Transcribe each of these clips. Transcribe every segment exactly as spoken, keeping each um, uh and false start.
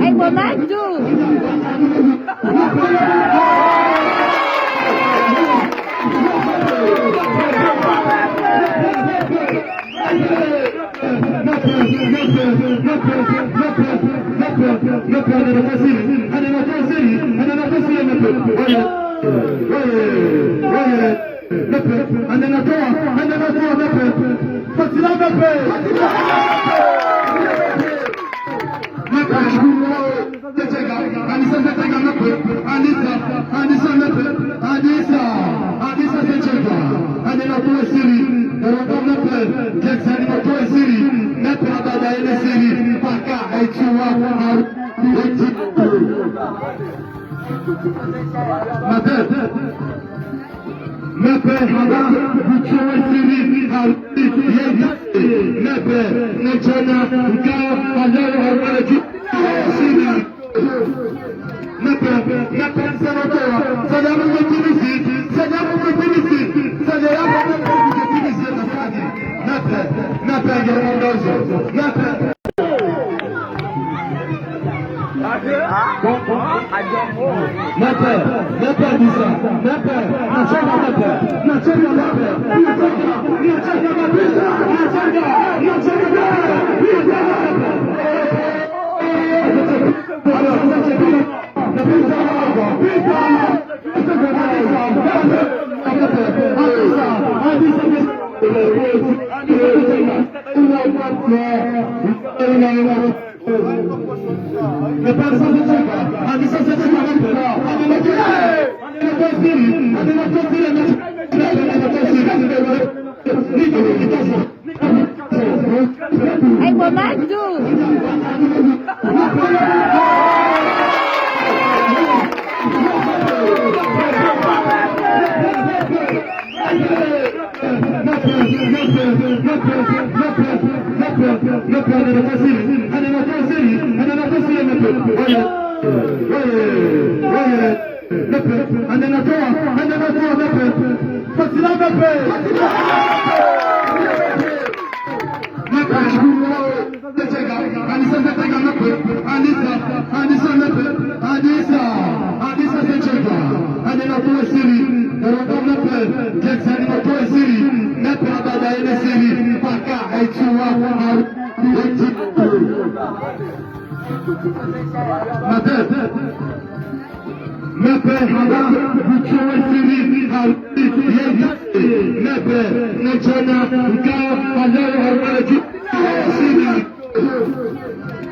Ay, Bonatu! Mbappé. Mbappé, handa, mutso wa siri, ha, yenda. Mbappé, na djana, nga, halawa, harumwa la dju, siri. Mbappé, Mbappé, Salah towa, Salah mu Tunisi, Salah mu Tunisi, Salah ya mu Tunisi, Mbappé, Mbappé, ngere mwandozo, Mbappé. Mbappé, Mbappé, Adrissa, Mbappé, na cheza Mbappé, na cheza Mbappé, na cheza Mbappé, na cheza Mbappé. Ay, Bonatu! Mbappé, Mbappé, Mbappé, Mbappé. Fasila Mbappé. Mbappé, Mbappé, Mbappé. Anisa, Mbappé, Anisa, Anisa, Mbappé, Anisa, Anisa, Mbappé. Anena kwa siri, Ronaldo Mbappé, Jackson Mbappé siri, Mbappé abada ene siri, paka, aitsuwa, aru, aitsi. Mbappé. Mbappé, handa, mutso wa siri, ha, yenda. Mbappé, na djana, nga, halawa, harumwa la dju, siri.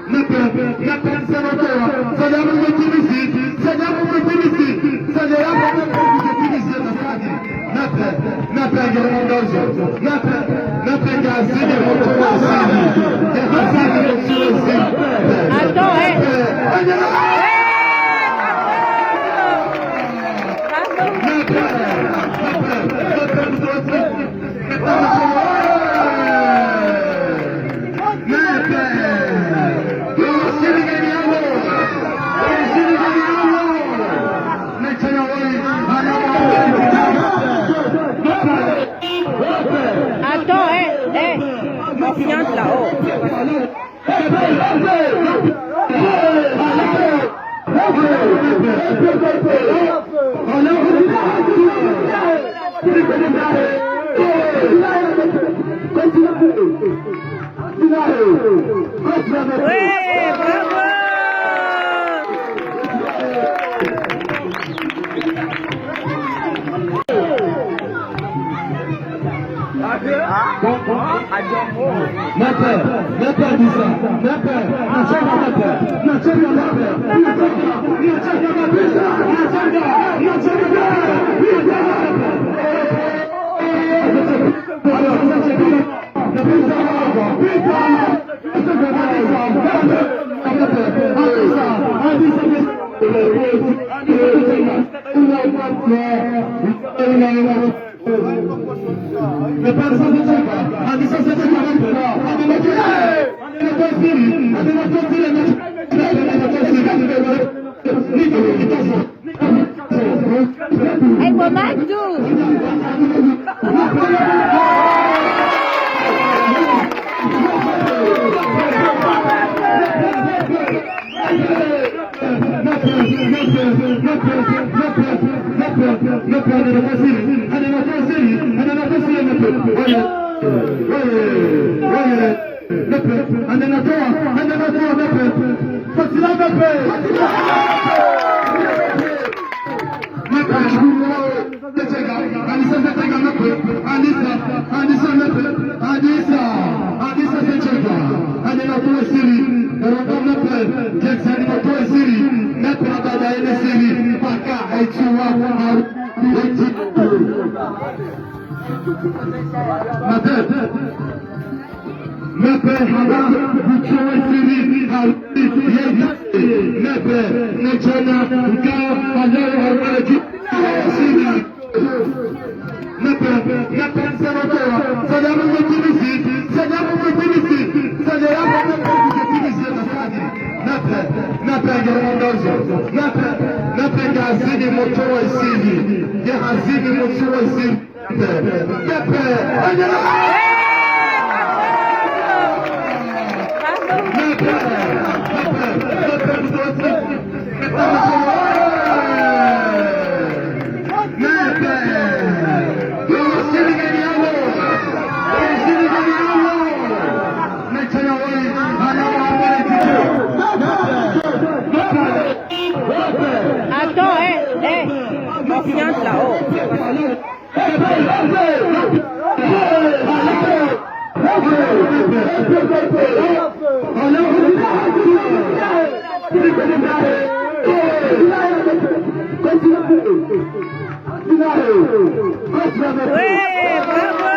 Mbappé, Mbappé, Salah towa, Salah mu Tunisi, Salah mu Tunisi, Salah ya mu Tunisi, Mbappé. Mbappé, Mbappé, ngere mwandozo, Mbappé. Attends, hein. Attends, eh, eh, confiante là-haut. Ouais, bravo. Mbappé, Mbappé, Anisa, Mbappé, na cheza Mbappé, na cheza Mbappé. Ay, Bonatu! Hande na towa siri, hande na towa siri, hande na towa siri, Mbappé. Wale, wale, wale. Mbappé, hande na towa, hande na towa, Mbappé. Fatila Mbappé. Mbappé, Mbappé. Anisa, Anisa, Mbappé. Anisa, Anisa, Mbappé. Anisa, Anisa, Mbappé. Hande na towa siri, hande na towa siri. Mbappé, hande na towa siri. Mbappé, hande na towa siri. Mpaka, aitsuwa, Mbappé, Mbappé, hana, mutsu wa siri, harudi, yeye, Mbappé, na jana, nka, hana, harumwa la ju-, siri. Mbappé, Mbappé, Mbappé, Mbappé, Mbappé, Mbappé, Mbappé, Mbappé, Mbappé, ngena mutsu wa siri. Ngena mutsu wa siri. Mbappé, Mbappé, Mbappé, Attends, eh, eh, patiente là, oh. Ouais, bravo.